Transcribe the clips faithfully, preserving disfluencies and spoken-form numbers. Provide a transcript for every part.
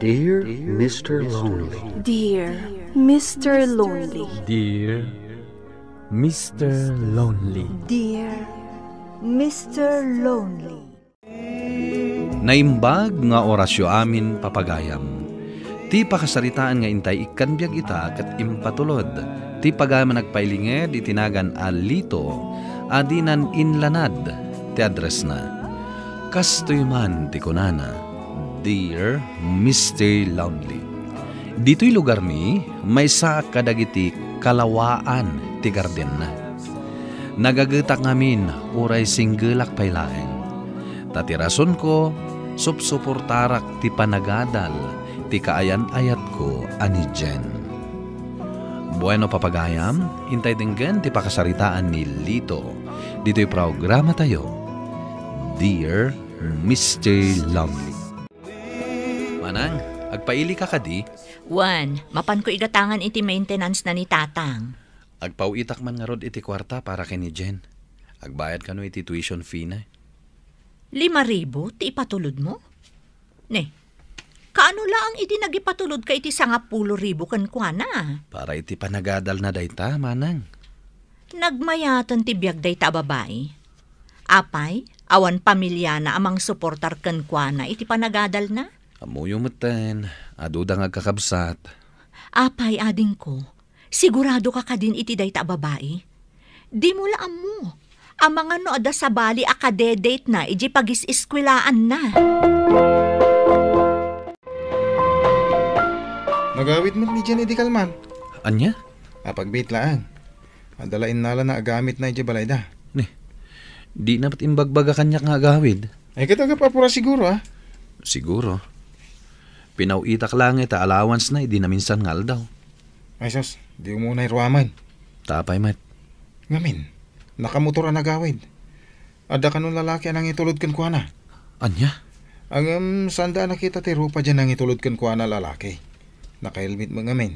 Dear Mister Lonely. Dear Mister Lonely. Dear Mister Lonely. Dear Mister Lonely. Naimbag nga orasyo amin, papagayam. Ti pakasaritaan nga intay ikkan biag ita ket impatulod ti pagayam a nagpailinged iti nagan a Lito a dinan inlanad ti addressna. Kastoy man ti kunana, "Dear Mister Lonely, ditoy lugarmi, maysaak kadagiti kalawaan ti gardenna. Nagagetak ngamin uray singgelak pay laeng. Ta ti rasonko, supsuportarak ti panagadal ti kaayan-ayatko a ni Jen." Bueno, papagayam, intay denggen ti pakasaritaan ni Lito ditoy programatayo, Dear Mister Lonely. Manang, agpailika kadi? Wen, mapanko igatangan iti maintenance na ni Tatang. Agpaw-itak man ngarud iti kuarta para ken ni Jen. Agbayad kano iti tuition fee na. Lima ribu ti ipatulodmo? Ne, kaano laeng idi nagipatulodka iti sangapulo ribu kenkuana? Para iti panagadalna dayta, manang. Nagmayaten ti biag dayta a babai. Apay, awan pamiliana a mangsuportar kenkuana iti panagadalna? Ammoyo metten, adu da nga agkakabsat. Apay, adingko, siguradoka kadin iti dayta a babai? Dimo la ammo. Amangan no adda sabali a kadedate na idiay pagis-eskwelaanna. Nagawid met ni Jen idi kalman. Ania? Apagbiit laeng. Adda la innalana a gamitna idiay balayda. Ni, dina met imbagbaga kaniak nga agawid. Ay, ket agap-apura siguro, a? Siguro. Pinaw-itak laeng ita allowance na idi naminsan nga aldaw. Ay, sus, di umunay ruaman. Tapay met. Ngamin, nakamotor a nagawid. Adda kanon lalaki a nangitulod kenkuana. Ania? Ngem, saanda a nakita ti rupa diay nangitulod kenkuana a lalaki. Nakahelmet met ngamin.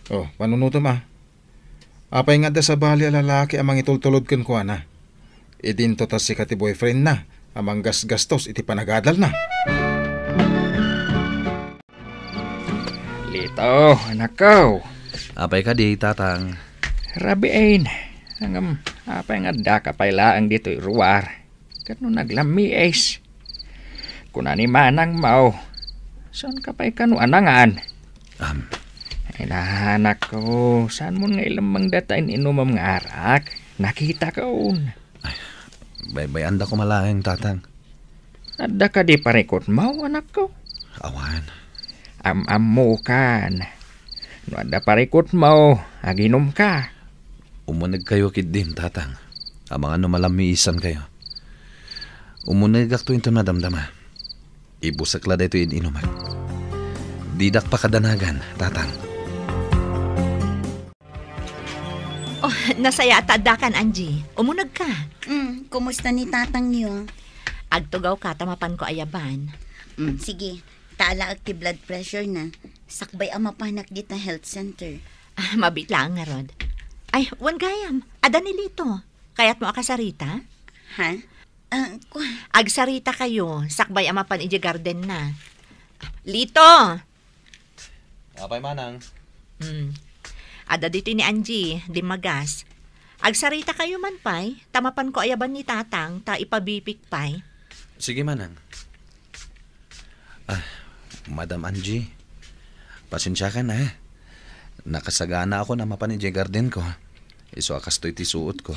O, panunotem, a. Apay nga adda sabali a lalaki a mangitultulod kenkuana? Idinto ta sika ti boyfriendna a manggasgastos iti panagadalna. Lito, anakko. Apay kadi, Tatang? Rabiin. Ngem, apay nga addaka pay laeng ditoy ruar? Ket no naglammiis, kuna ni manangmo, saanka pay kano a nangan? Am. Ay, anakko, saanmon nga ilemmeng dayta in-inumem nga arak? Nakitakon. Ay, baybay-anda koma laeng, Tatang. Adda kadi parikutmo, anakko? Awan. Am-ammokan. No adda parikutmo, aginumka. Umunegkayo ketdin, Tatang. Amangan no malammiisankayo. Umunegakto inton madamdama. Ibusek la daytoy in-inumek. Didak pakadanagan, Tatang. Oh, nasayaat ta addakan, Angie. Umunegka. Mm, kumusta ni tatangyo? Agtugawka ta mapanko ayaban. Mm, sige. Ta alaek ti blood pressure na. Sakbay a mapanak dita health center. Ah, mabiit laeng ngarud. Ay, wen gayam, adda ni Lito. Kayatmo a kasarita? Ha? Ah, kua- Agsarita kayo, sakbay a mapan idiay garden na. Lito! Apay manang? Hmm. Adda ditoy ni Angie, dimmagas. Agsarita kayo man pay, ta mapanko ayaban ni Tatang, ta ipabipik pay. Sige, manang. Ah, Madam Angie, pasensiakan, a. Nakasaganaakon a mapan idiay garden ko. Isu a kastoy ti suot ko.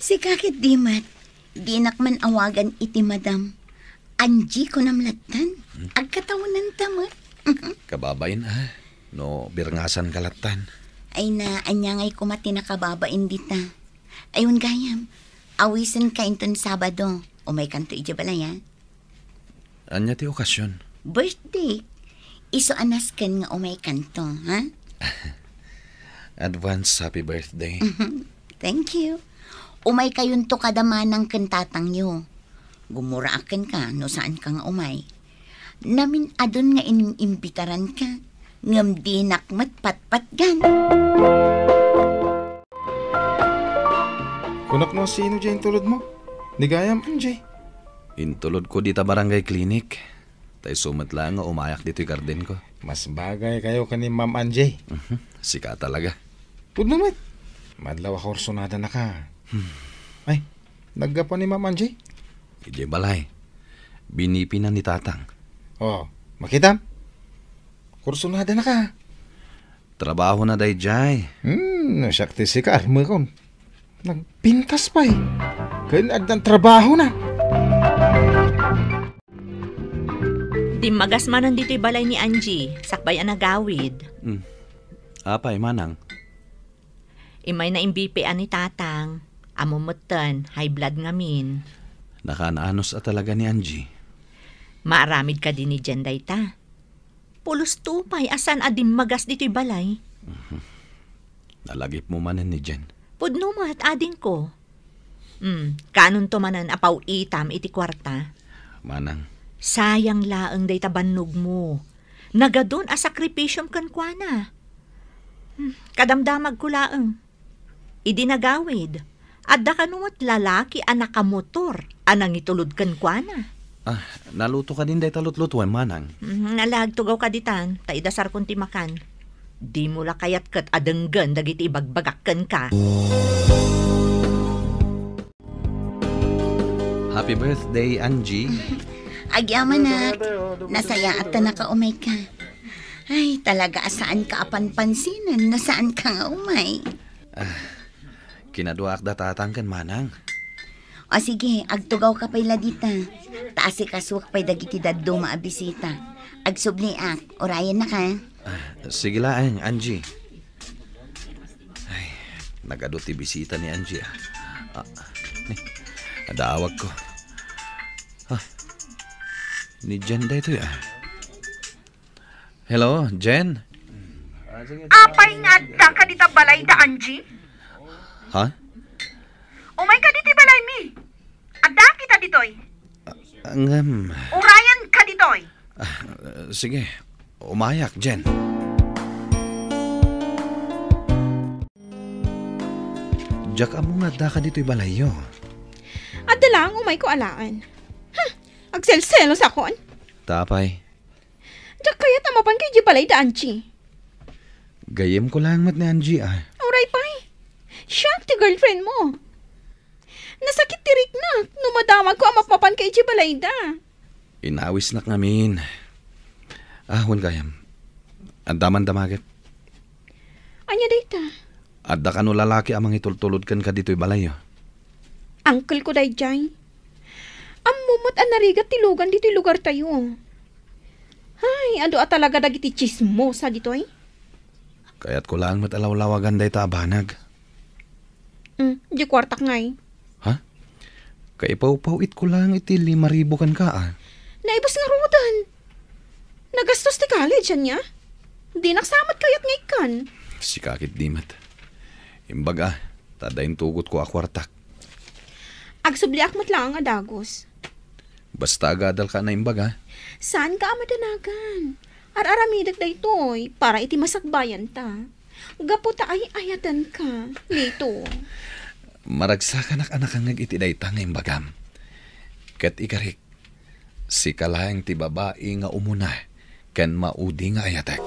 Sika ketdi met, dinak man awagan iti madam. Angie kunam lattan. Hmm. Agkatawenanta met. Kababain, a. No birngasanka lattan. Ay na, ania ngay koma ti nakababain dita. Ay, wen gayam, awisenka inton Sabado. Umaykanto idiay balay, a. Ania ti okasion? Birthday. Isu a nasken nga umaykanto, ha? Advance happy birthday. Thank you. Umaykayonto kada manang ken tatangyo. Gumuraak kenka no saanka nga umay. Namin-adun nga inimbitaranka, ngem dinak met patpatgan. Kunak no sino diay intulodmo? Ni gayam, Angie. Intulodko dita barangay clinic. Ta isu met laeng nga umayak ditoy gardenko. Mas bagay kayo ken ni Ma'am Angie. Mhm. Sika talaga. Pudno met. Madlaw a kursonadanaka. Hmm. Ay, naggapu ni Ma'am Angie? Idiay balay. Binipina ni Tatang. Oh, makitam? Kursonadanaka. Trabahona daydiay. Hmm, no siak ti sika, armekon. Nagpintas pay. Ken addan trabahona. Dimmagas manen ditoy balay ni Angie, sakbay a nagawid. Hmm. Apay, manang? Immay na imbipian ni Tatang, ammo metten, high blood ngamin. Nakaan-anos a talaga ni Angie. Maaramid kadi ni Jen dayta? Pulos to pay a saan a dimmagas ditoy balay. Mhm. Nalagipmo manen ni Jen. Pudno met, adingko. Hmm, kaanonto manen a paw-itam iti kuarta? Manang. Sayang laeng dayta bannogmo. Nagadun a sakripisiom kenkuana. Hmm, kadamdamagko laeng. Idi nagawid, adda kano met lalaki a nakamotor a nangitulod kenkuana. Ah, naluto kadin dayta lutlutoem, manang? Mhm, nalagtugaw kaditan, ta idasarkon ti makan. Dimo la kayat ket a denggen dagiti ibagbagak kenka. Happy birthday, Angie. Agyamanak. Nasayaat ta nakaumayka. Ay, talaga a saanka a panpansinen no saanka nga umay. Ah, kinaduaak da Tatang ken Manang. O sige, agtugawka pay la dita. Ta asikasuak pay dagiti dadduma a bisita. Agsubliak, urayennaka. Ah, sige laeng, Angie. Ay, nagadu ti bisita ni Angie, ah. Ah, ni, adawagko. Ah, ni Jen daytoy, ah. Hello, Jen? Apay nga addaka dita balay da Angie? Ha? Umayka ditoy balaymi. Adda kita ditoy. Ah, ngem. Urayanka ditoy. Ah, sige. Umayak, Jen. Diak ammo nga addaka ditoy balayyo. Adda laeng umayko alaen. Hmm, agselselosakon. Tapay. Diak kayat a mapanka idiay balay da Angie. Gayyemko laeng met ni Angie, ah. Uray pay. Siak ti girlfriendmo. Nasakit ti riknak no madamagko a mapmapanka idiay balayda. Inawisnak ngamin. Ah, wen gayam. Adda man damagek. Ania dayta? Adda kano lalaki a mangitultulod kenka ditoy balayyo? Uncleko daydiay. Ammom met a narigat ti lugan ditoy lugartayo. Ay, adu a talaga dagiti tsismosa ditoy. Kayatko laeng met a lawlawagan dayta a banag. Hmm, di kuartak ngay. Ha? Kaipawpaw-itko laeng iti lima ribu kenka, ah. Naibus ngaruden. Nagastos ti college, ania? Dinak sa met kayat nga ikkan. Sika ketdi met. Imbag a, ta adda intugotko a kuartak. Agsubliak met laeng a dagus. Basta agadalka a naimbag, a. Saanka a madanagan. Ar-aramidek daytoy para iti masakbayanta. Gapu ta ay-ayatenka, Lito. Maragsakanak a nakangngeg iti dayta nga imbagam. Ket ikarik, sika laeng ti babai nga umuna ken maudi nga ayatek.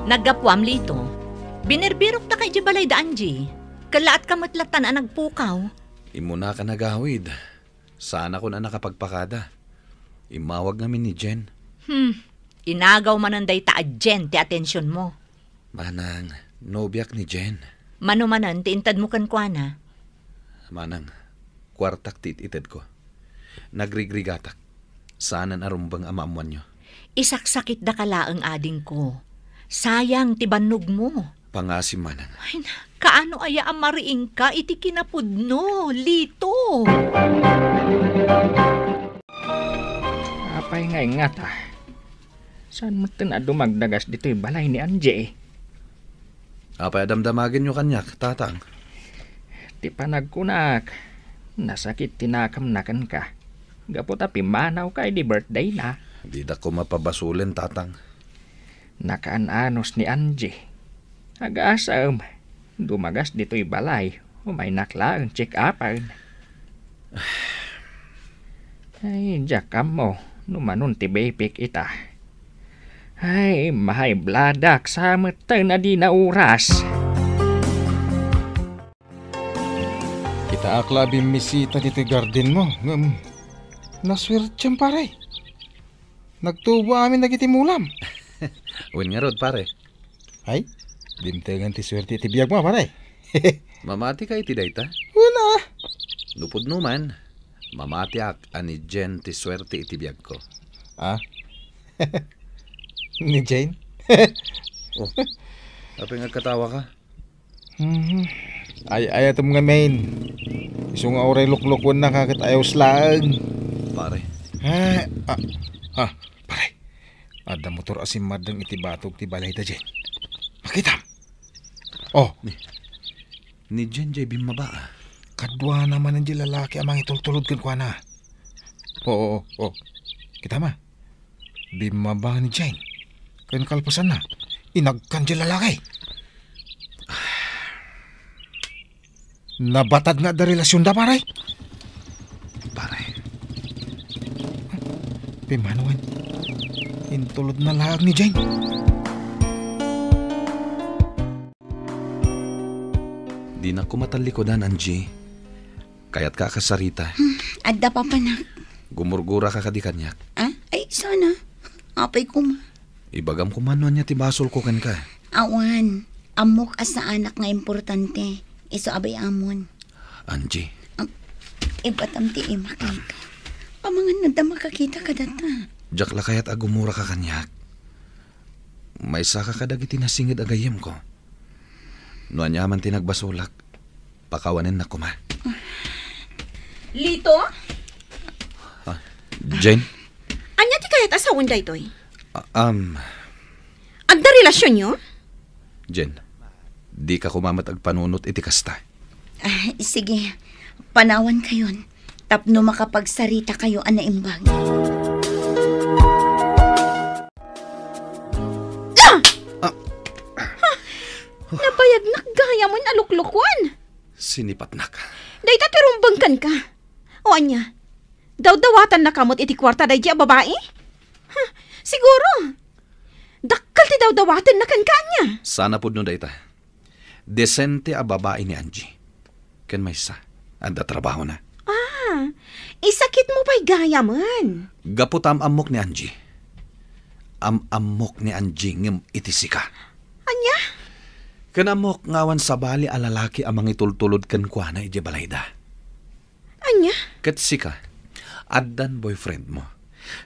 Naggapuam, Lito. Binirbirokta ka idiay balay da Angie. Kellaat ka met latan a nagpukaw. Immunaka nagawid. Saanakon a nakapagpakada. Immawag ngamin ni Jen. Hmm. Inagaw manen dayta a Jen ti atensionmo. Manang, nobiak ni Jen. Mano manen ti intedmo kenkuana? Manang, kuartak ti it-itedko. Nagrigrigatak. Saanen a rumbeng a maammoanyo. Isaksakitdaka laeng, adingko. Sayang ti bannogmo. Pangasim, Manang. Ay, na, kaano aya a mariingka iti kinapudno, Lito? Apay nga ingata? Saan metten a dumagdagas ditoy balay ni Angie? Apay a damdamagenyo kaniak, Tatang? Ti panagkunak, nasakit ti nakemna kenka. Gapu ta pimmanawka idi birthday-na. Didak koma pabasolen, Tatang. Nakaan-anos ni Angie. Agasem, dumagas ditoy balay, umaynak laeng check-upen. Ay, diak ammo no manon ti bipik ita. Ay, ma-high bloodak sa metten a dina oras. Kitaak la a bimmisita ditoy gardenmo, ngem nasuertiam, pare. Nagtubo amin dagiti mulam. Wen ngarud, pare. Ay, dimtengen ti suerte iti biagmo, pare. Mamatika iti dayta? Wen a. No pudno man, mamatiak a ni Jen ti suerte iti biagko. Ah? Ni Jane? Oh, apay nga agkatawa ka? Mhm. Ay-ayatem ngamin. Isu nga uray luklukwenna ka ket ayos laeng. Pare. Eh, ah, ah, pare. Adda motor a simmaddeng iti batog ti balayda, Jen. Makitam? Oh. Ni, ni Jen jay bimmaba, ah. Kaduana manen di lalaki a mangitultulod kenkuana. Oo, oo, oo. Kita ma? Bimmaba ni Jane. Ken kalpasanna, inagkan di lalaki. Nabatad nga adda relasionda, pare. Pare. Pimmanoen. Intulodna laeng ni Jane. Dinak koma tallikudan, Angie. Kayatka a kasarita? Hmm, adda, papanak. Gumurgura ka kadi kaniak? Ah? Ay, sana. Apay koma. Ibagam koma no ania ti basolko kenka. Awan. Ammok a saanak nga importante. Isu a bay-amon. Angie. Am, ibatam ti ima kenka. Amangan nga adda makakita kadata. Diak la kayat a gumura ka kaniak. Maysa ka kadagiti nasinged a gayyemko. No ania man ti nagbasolak, pakawanennak koma. Lito? Ah, Jane? Ania ti kayat a sawen daytoy? Ah, um, Adda relasionyo? Jane, dika koma met agpanunot iti kasta. Ah, sige. Panawankayon tapno makapagsarita kayo a naimbag. Ah! Ah! Ha? Nabayagnak gayam a luklukon. Sinipatnak. Dayta ti rumbeng kenka. O ania? Dawdawatennaka met iti kuarta daydi a babai? Ha? Siguro. Dakkel ti dawdawatenna kenka, ania? Saan a pudno dayta. Desente a babai ni Angie. Ken maysa, adda trabahona. Ah, isakitmo pay gayamen. Gapu ta am-ammok ni Angie. Am-ammok ni Angie ngem iti sika. Ania? Ken ammok nga awan sabali a lalaki a mangitultulod kenkuana idiay balayda. Ania? Ket sika, addan boyfriendmo.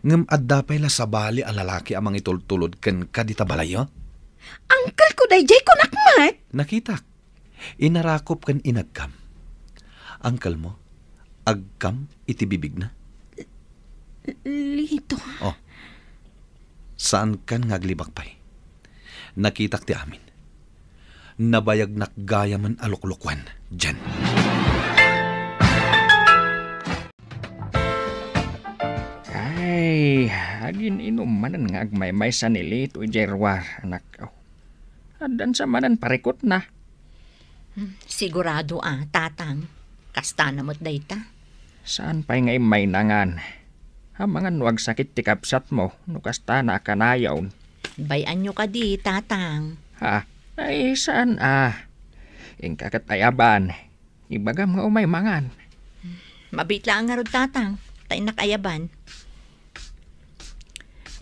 Ngem adda pay la sabali a lalaki a mangitultulod kenka dita balayyo? Uncle ko daydiay, kunak met. Nakitak. Inarakop ken inagkam. Uncle mo, agkam iti bibigna? Lito. Oh. Saankan nga aglibak pay. Nakitak ti amin. Nabayagnak gayamen a luklukuen, Jen. Ay, agin-inum manen nga agmaymaysa ni Lito idiay ruar, anak. Addan sa manen parikutna. Hmm, sigurado a, Tatang. Kastana met dayta. Saan pay nga immaynangan? Amangan no agsakit ti kabsatmo no kastana a kanayon. Bay-anyo kadi, Tatang. Ha? Ay, saan a? Inka ket ayaban. Ibagam nga umay mangan. Mabiit laeng ngarud, Tatang, ta innak ayaban.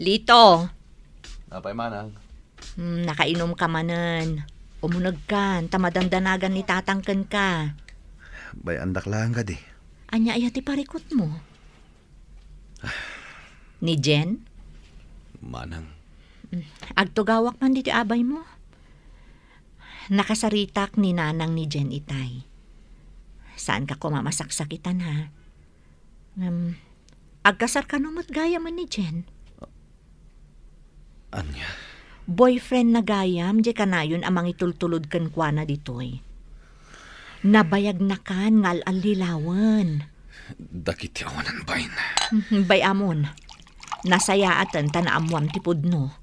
Lito! Apay, Manang? Hmm, nakainumka manen. Umunegkan, ta madandanagan ni Tatang kenka. Bay-andak laeng kadi. Ania aya ti parikutmo? Ni Jen? Manang. Hmm, agtugawak man ditoy abaymo. Nakasaritak ni Nanang ni Jen itay. Saanka koma masaksakitan, ha? Ngem, agkasar kano met gayamen ni Jen? Ania? Boyfriendna gayam diay kanayon a mangitultulod kenkuana ditoy. Nabayagnakan nga al-allilawen. Dagiti awanan bain. Mhm, bay-amon. Nasayaaten ta naammoam ti pudno.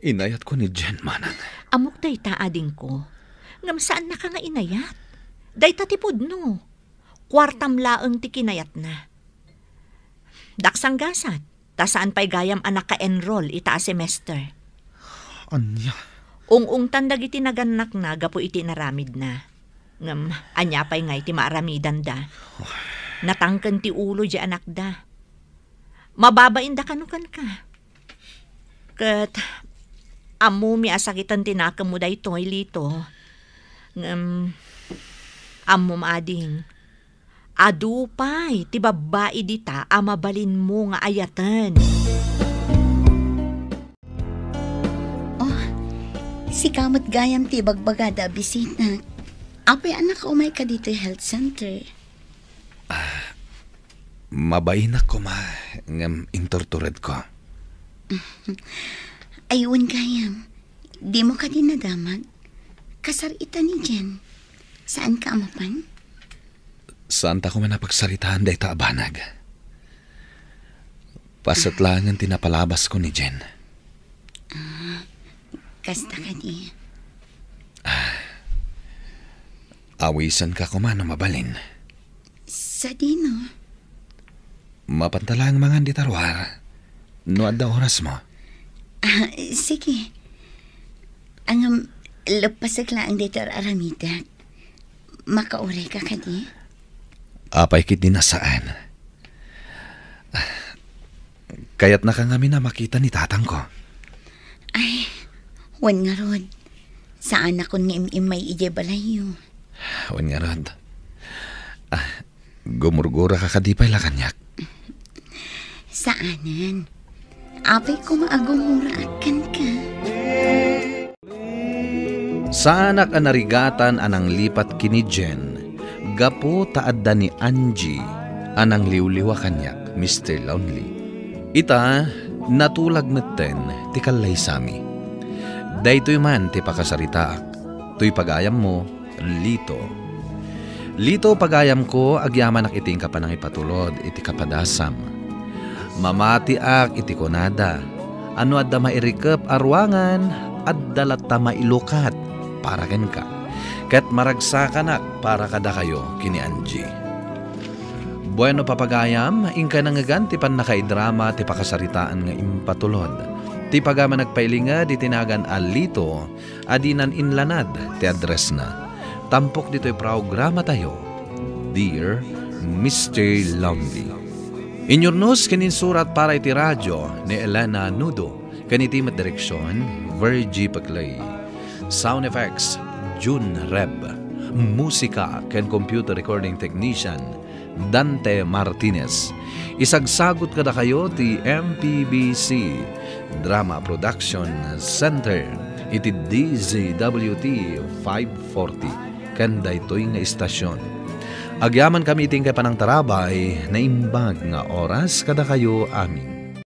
Inayatko ni Jen, Manang. Ammok dayta, adingko. Ngem saannaka nga inayat. Dayta ti pudno. Kuartam laeng ti kinayatna. Daksanggasat, ta saan pay gayam a naka-enroll ita a semester. Ania? Ung-ungtan dagiti nagannakna gapu iti inaramidna. Ngem, ania pay ngay ti maaramidanda? Natangken ti ulo di anakda. Mababainda kano kenka. Ket, ammomi a sakiten ti nakemmo daytoy, Lito. Ngem, ammom, ading, adu pay ti babbai dita a mabalinmo nga ayaten. Oh, sika met gayam ti ibagbagada a bisita. Apay a nakaumayka ditoy health center? Ah, mabainak koma, ngem inturturedko. Ay, wen gayam. Dimo kadi nadamag? Kasar-ita ni Jen. Saanka a mapan? Saanta koma a pagsaritaan dayta a banag. Paset laengen ti napalabasko ni Jen. Ah, kasta kadi. Awisenka koma no mabalin. Sadino? Mapanta laeng mangan dita ruar, no adda orasmo. Ah, sige. Ngem, leppasek laeng daytoy ar-aramidek. Makaurayka kadi? Apay ketdi a saan. Kayatnaka ngamin a makita ni tatangko. Ay, wen ngarud. Saanakon nga im-immay idiay balayyo. Wen ngarud. Ah, gumurguraka kadi pay la kaniak? Saanen. Apay koma a gumuraak kenka. Saanak a narigatan a nanglipat ken ni Jen gapu ta adda ni Angie a nangliwliwa kaniak, Mister Lonely. Ita, natulag metten ti kallaysami. Daytoy man ti pakasaritaak, toy pagayammo, Lito. Lito, pagayamko, agyamanak iti inka panangipatulod iti kapadasam. Mamatiak iti kunada a no adda mairikep a ruangan, adda latta mailukat para kenka, ket maragsakanak para kadakayo ken ni Angie. Bueno, papagayam, inka nangngegan ti pannakaidrama ti pakasaritaan nga impatulod. Ti pagayam a nagpailinged iti nagan a Lito a dinan inlanad ti addressna. Tampok ditoy programatayo, Dear Mister Lonely. Inyurnos ken insurat para iti radio ni Elena Nudo, ken iti met direksion, Virgie Peclay. Sound effects, June Reb. Musika ken computer recording technician, Dante Martinez. Isagsagut kadakayo ti M P B C Drama Production Center iti D Z W T five forty ken daytoy nga istasyon. Agyamankami iti inkay panangtarabay, naimbag nga oras kadakayo amin.